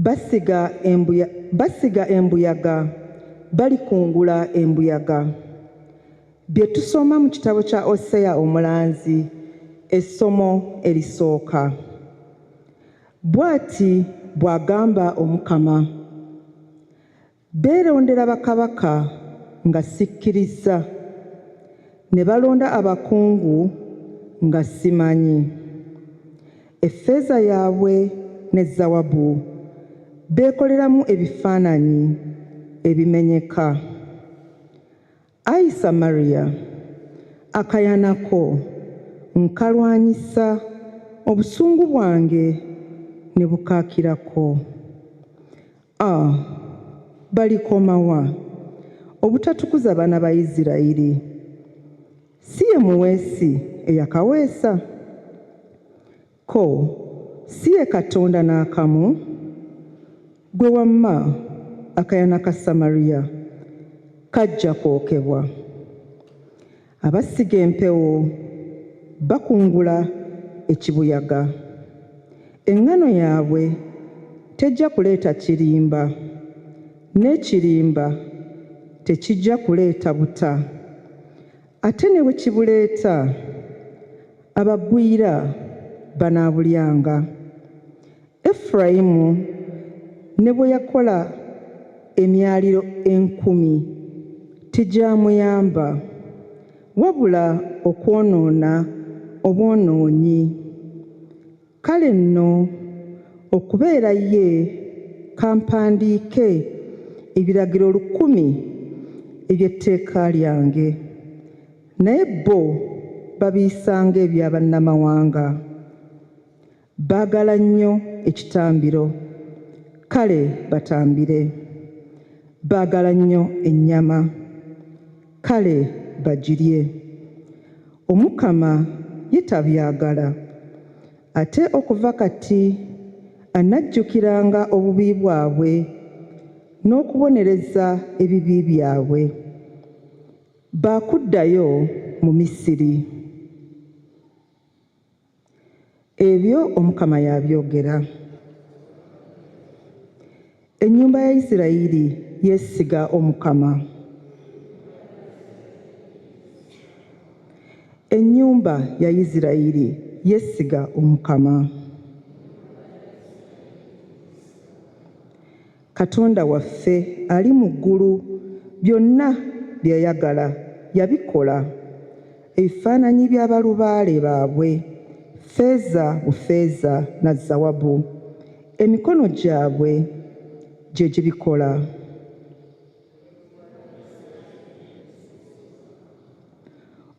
Basiga embuyaga, balikungula embuyaga. Bye tusoma mu kitabo kya Oseya omulanzi, essomo erisooka. Bw'ati bw'agamba Omukama, Beerondera bakabaka nga sikkirizza, ne balonda abakungu nga simanyi. Effeeza yaabwe ne zaabu beekoleramu ebifaananyi ebimenyeka. Ayi Samariya, akayana ko nkalwanyisa, obusungu bwange ne bukaakirako. A, balikoma wa obutatukuza baana ba Isirayiri? Si ye muweesi eyakaweesa? Ko si ye Katonda n'akamu? Ggwe wamma akayana ka Samariya kajja kwokebwa. Abasiga empewo bakungula ekibuyaga. Eŋŋano yaabwe tejja kuleeta kirimba, n'ekirimba tekijja kuleeta buta. Ate ne bwe kibuleeta, abagwira banaabulyanga. Efurayimu ne bwe yakola emyaliro enkumi, tegyamuyamba, wabula okwonoona obwonoonyi. Kale nno okubeera ye ka mpandiike ebiragiro 1000 eby'etteeka lyange, naye bo babiyisa ng'ebya bannamawanga. Baagala nnyo ekitambiro, kale batambire. Baagala nnyo ennyama, kale bagirye. Omukama ye tabyagala. Ate okuva kati anajjukiranga obubi bwabwe n'okubonereza ebibi byabwe. Baakuddayo mu Misiri. Ebyo Omukama y'abyogera. Ennyumba ya Isirayiri yeesiga Omukama. Ennyumba ya Isirayiri yeesiga Omukama. Katonda waffe ali mu ggulu byonna bye yayagala yabikola. Ebifaananyi bya balubaale baabwe ffeeza bufeeza na zaabu, emikono gyabwe gye gibikola.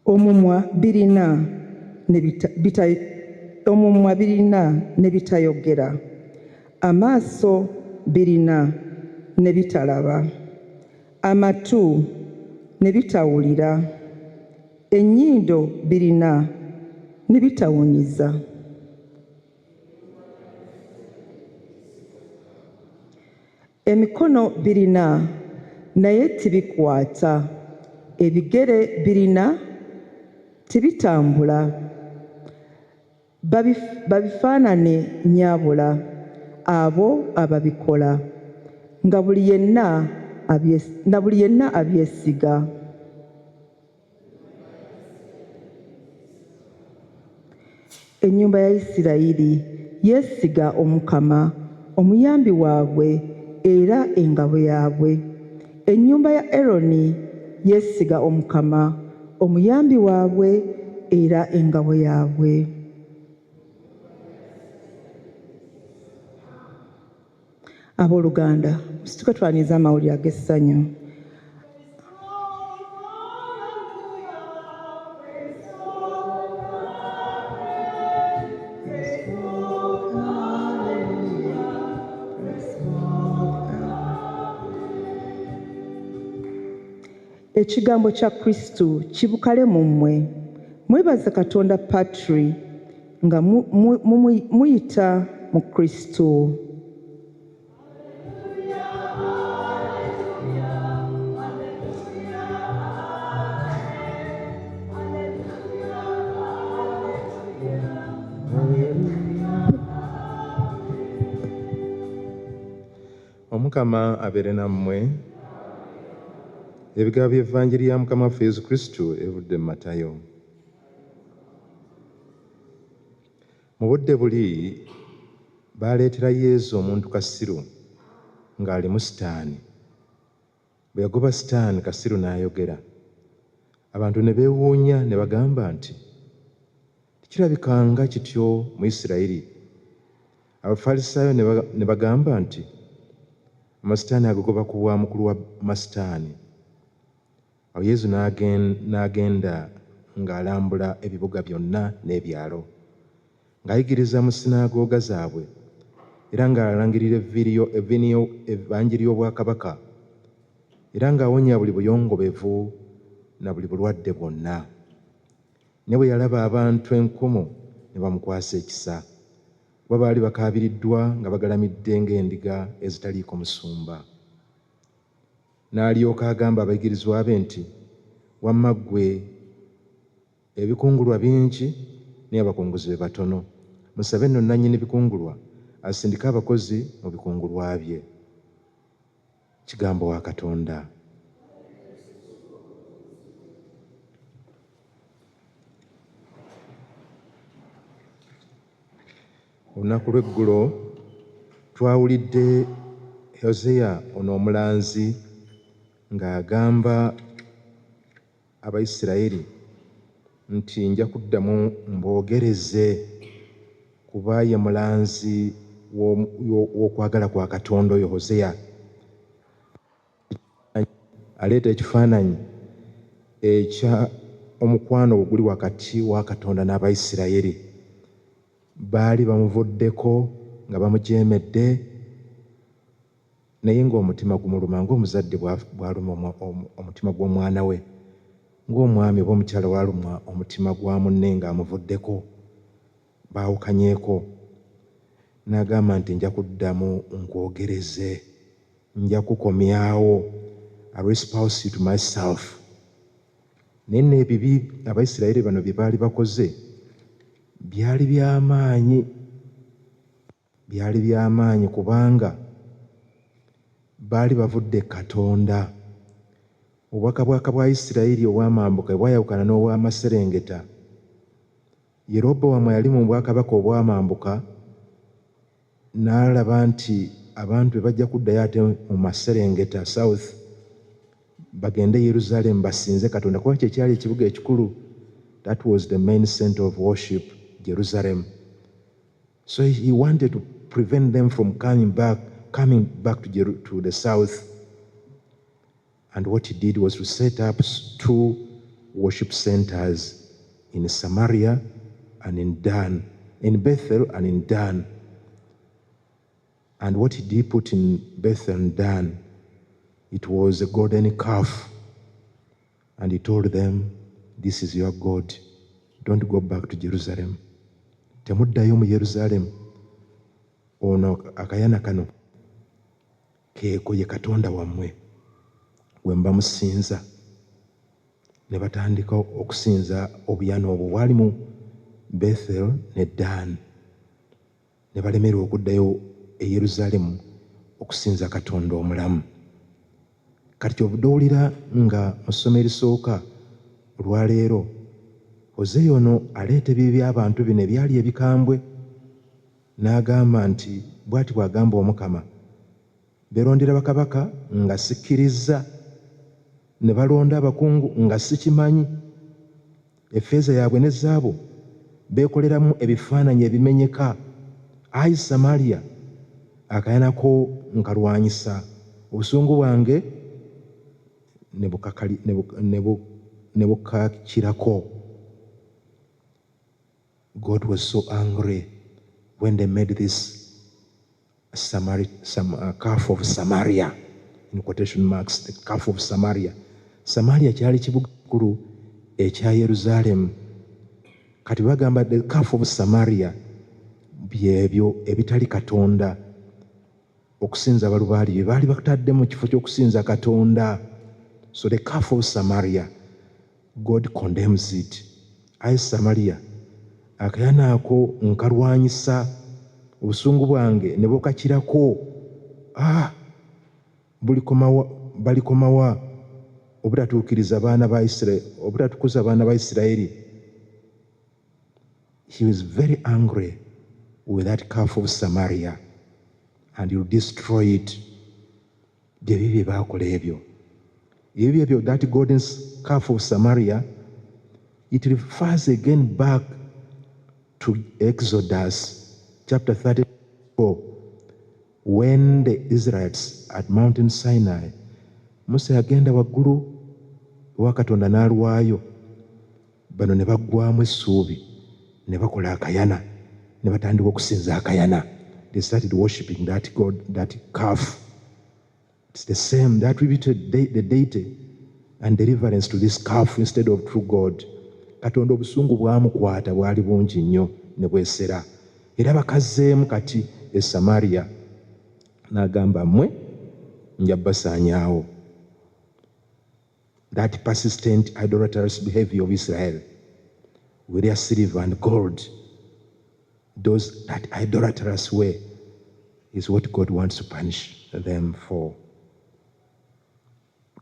Omumwa birina ne bitayogera, amaaso birina ne bitalaba, amatu ne bitawulira, ennyindo birina ne bitawunyiza. Emikono birina naye tibikwata, ebigere birina tibitambula. Babifaanane nnyabula abo ababikola, nga buli yenna abyesiga. Ennyumba ya Isirayiri yeesiga Omukama, omuyambi waabwe era engabo yaabwe. Ennyumba ya Eroni yeesiga Omukama, omuyambi waabwe era engabo yaabwe. Abooluganda, musituke twanirize amawulire ag'essanyu. Ekigambo kya Kristo kibukale mu mmwe. Mwebaze Katonda Patri nga muyita mu Kristo. Omukama abeere nammwe. Ebigambo by'Evanjiri ya Mukama waffe Yesu Kristu evudde mu Matayo. Mu budde buli baaleetera Yesu omuntu kasiru ng'alimu sitaani. Bwe yagoba sitaani, kasiru n'ayogera. Abantu ne beewuunya ne bagamba nti, Tekirabikanga kityo mu Isirayiri. Abafalisaayo ne bagamba nti, Amasitaani agagoba ku bwa mukulu wa masitaani. Awo Yesu n'agenda ng'alambula ebibuga byonna n'ebyalo, ng'ayigiriza mu sinaagooga zaabwe era ng'alangirira evanjiri y'obwakabaka, era ng'awonya buli buyongobevu na buli bulwadde bwonna. Ne bwe yalaba abantu enkumu ne bamukwasa ekisa, kuba baali bakaabiriddwa nga bagalamidde ng'endiga ezitaliiko musumba. N'alyoka agamba abayigirizwa be nti, Wamma ggwe ebikungulwa bingi naye abakunguzi be batono. Musabe nno nnannyini bikungulwa asindike abakozi mu bikungulwa bye. Kigambo wa Katonda. Olunaku lw'eggulo twawulidde Hosea ono omulanzi ng'agamba Abayisirayiri nti nja kuddamu mboogereze, kuba ye mulanzi w'okwagala kwa Katonda. Oyo Hosea aleeta ekifaananyi ekya omukwano oguli wakati wa Katonda n'Abayisirayiri. Baali bamuvuddeko nga bamujeemedde, naye ng'omutima gumuluma ng'omuzadde bw'aluma omutima gw'omwana we, ng'omwami oba omukyala bw'alumwa omutima gwa munne ng'amuvuddeko, baawukanyeeko. N'agamba nti nja kuddamu nkwogereze, nja kukomyawo, I espouse you to myself. Naye nno ebibi Abayisirayiri bano bye baali bakoze byali by'amaanyi, byali by'amaanyi kubanga baali bavudde Katonda. Obwakabaka bwa Isirayiri obw'amambuka bwayawukana n'obw'amaserengeta. Yerobowamu yali mu bwakabaka obw'amambuka n'alaba nti abantu be bajja kuddayo ate mu maserengeta south, bagende Yerusaalemu basinze Katonda, kuba kye kyali ekibuga ekikulu. That was the main center of worship, Jerusalem. So he wanted to prevent them from coming back to the south. And what he did was to set up two worship centers in Samaria and in Dan, in Bethel and in Dan. And what did he put in Bethel and Dan? It was a golden calf. And he told them, "This is your God. Don't go back to Jerusalem. Temuddayo mu Yerusaalemu. Ono akayana kano keeko ye Katonda wammwe gwe muba musinza." Ne batandika okusinza obuyana obwo bwali mu Bethel ne Dan. Ne balemererwa okuddayo e Yerusaalemu okusinza Katonda omulamu. Kati ky'ovudde owulira nga mu ssomo erisooka olwaleero, Hozeya ono aleeta ebibi by'abantu bino ebyali ebikambwe n'agamba nti bw'ati bw'agamba Omukama, beerondera bakabaka nga sikkirizza, ne balonda abakungu nga sikimanyi. Effeeza yaabwe ne zaabu beekoleramu ebifaananyi ebimenyeka. Ayi Samaliya, akayana ko nkalwanyisa, obusungu bwange ne bukakirako. God was so angry when they made this calf of Samaria, in quotation marks, the calf of Samaria. Samaria kyali kibuga kikulu ekya Yerusaalemu. Kati bagamba the calf of Samaria byebyo ebitali Katonda, okusinza balubaali bye baali batadde mu kifo ky'okusinza Katonda. So the calf of Samaria, God condemns it. Ayi Samaria, akayana ako nkalwanyisa, obusungu bwange ne bukakirako. Ah! Bulikoma wa, balikoma wa obutatuukiriza baana ba Isiraeri, obutatukuza baana ba Isirayiri? He was very angry with that calf of Samaria and he'll destroy it. Bye bye baakola ebyo. Ebyo ebyo, that golden calf of Samaria, it refers again back to Exodus chapter 34, when the Israelites at Mountain Sinai, Musa yagenda waggulu ewa Katonda n'alwayo, bano ne baggwamu essuubi ne bakola akayana ne batandika okusinza akayana. They started worshiping that god, that calf. It's the same. They attributed the deity and deliverance to this calf instead of true God. Katonda obusungu bwamukwata, bwali bungi nnyo ne bwesera, era bakazzeemu kati e Samaria, n'agamba, "Mmwe nja basaanyaawo." That persistent idolatrous behavior of Israel with their silver and gold, those that idolatrous way is what God wants to punish them for.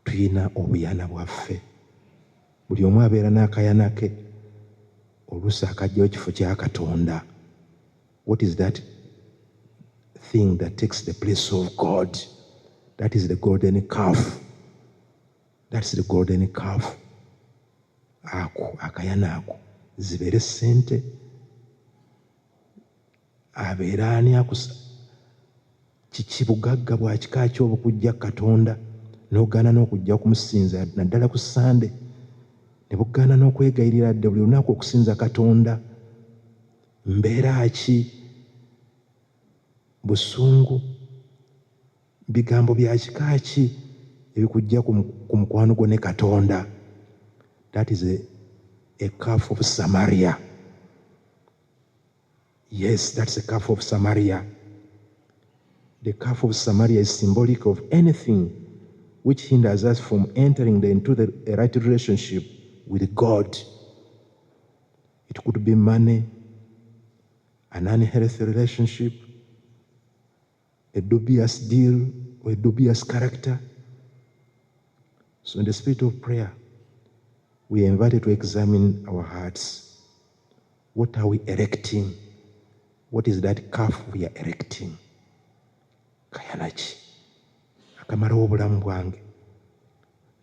Tuyina obuyana bwaffe, buli omu abeera n'akayana ke, oluusi akajjawo ekifo kya Katonda. What is that thing that takes the place of God? That is the golden calf. That's the golden calf. Ako akayana ako, zibeere ssente, abeere ani, akusa kiki, bugagga bwa kika ki obukujja Katonda n'ogaana n'okujja okumusinza, naddala ku Sande, ne bugaana n'okwegayirira dde buli lunaku okusinza Katonda? Mbeera ki, busungu, bigambo bya kika ki ebikujja ku mukwano gwo ne Katonda? That is a calf of Samaria. Yes, that's a calf of Samaria. The calf of Samaria is symbolic of anything which hinders us from entering into the right relationship with God. It could be money, an unhealthy relationship, a dubious deal, or a dubious character. So, in the spirit of prayer, we are invited to examine our hearts. What are we erecting? What is that calf we are erecting? Kayana ki akamalawo obulamu bwange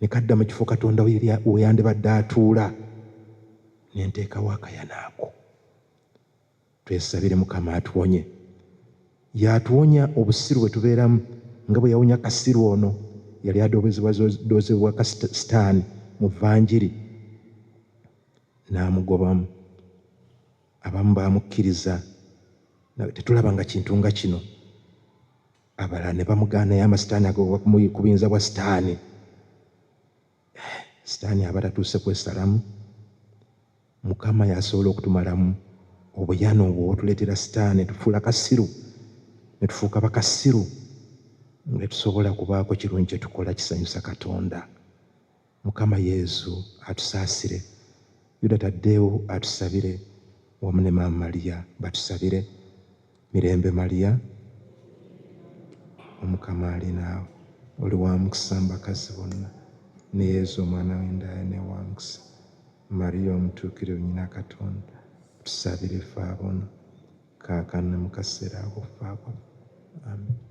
ne kadda mu kifo Katonda we yandibadde atuula, ne nteekawo akayana ako? Twesabire Mukama atuwonye, yatuwonya obusiru bwe tubeeramu, nga bwe yawonya kasiru ono yali adoozebwa ka Sitaani mu vanjiri, n'amugobamu. Abamu bamukkiriza, tetulabanga kintu nga kino. Abalala ne bamugaanayo, amasitaani ago ku buyinza bwa Sitaani. Sitaani aba tatuuse kwesalamu. Mukama yasobola okutumalamu obuyana obwo otuleetera Sitaani, tufuula kasiru, ne tufuuka bakasiru nga tusobola kubaako kirungi kye tukola kisanyusa Katonda. Mukama Yezu atusaasire, Yuda Taddeewo atusabire, wamu ne Maama Mariya batusabire. Mirembe Mariya, Omukama ali naawe, oli wa mukisa mu bakazi bonna, ne Yezu omwana w'endaaya ne wa mukisa. Mariya omutuukirivu, nnyina Katonda, tusabire ffe aboonoonyi, kaakano ne mu kaseera ak'okufa kwaffe. Amen.